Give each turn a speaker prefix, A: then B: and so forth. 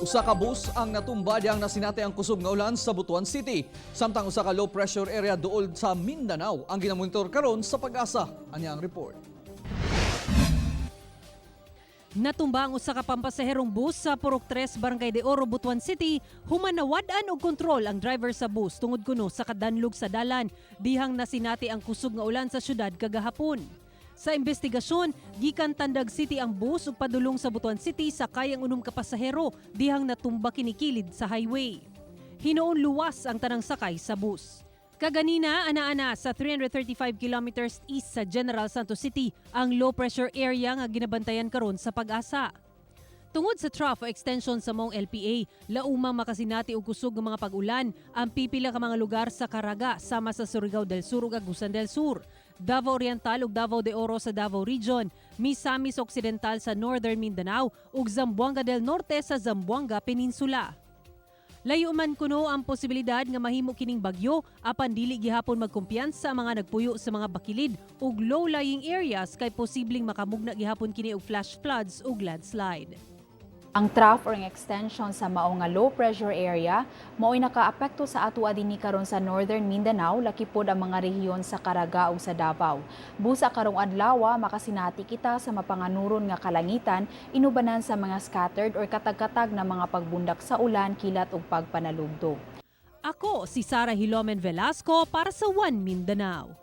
A: Usa ka bus ang natumba diyang nasinati ang kusog nga ulan sa Butuan City. Samtang usa ka low pressure area duol sa Mindanao ang ginamonitor karon sa Pag-asa. Ania ang report.
B: Natumba ang usa ka pampasaherong bus sa Purok 3, Barangay de Oro, Butuan City, human nawad-an og kontrol ang driver sa bus tungod kuno sa kadanlog sa dalan dihang nasinati ang kusog nga ulan sa syudad kagahapon. Sa investigasyon, gikan Tandag City ang bus ug padulong sa Butuan City sakay ang 6 ka pasahero dihang natumba kini kilid sa highway. Hinuon luwas ang tanang sakay sa bus. Kaganina, ana-ana sa 335 kilometers east sa General Santos City ang low pressure area nga ginabantayan karon sa Pag-asa. Tungod sa trough o extension sa maong LPA, laumang makasinati og kusog nga mga pag-ulan ang pipila ka mga lugar sa Caraga sama sa Surigao del Sur ug Agusan del Sur, Davao Oriental ug Davao de Oro sa Davao Region, Misamis Occidental sa Northern Mindanao ug Zamboanga del Norte sa Zamboanga Peninsula. Layo man kuno ang posibilidad nga mahimo kining bagyo, apan dili gihapon magkumpiyansa ang mga nagpuyo sa mga bakilid ug low-lying areas kay posibleng makamugna gihapon kini og flash floods ug landslide.
C: Ang trough or ang extension sa mao nga low pressure area mao'y nakaapekto sa ato dinhi karon sa Northern Mindanao, laki pod ang mga rehiyon sa Caraga ug sa Davao. Busa karong adlaw, makasinati kita sa mapanganuron nga kalangitan inubanan sa mga scattered or katag-katag na mga pagbundak sa ulan, kilat ug pagpanalugdog.
B: Ako si Sara Hilomen Velasco para sa One Mindanao.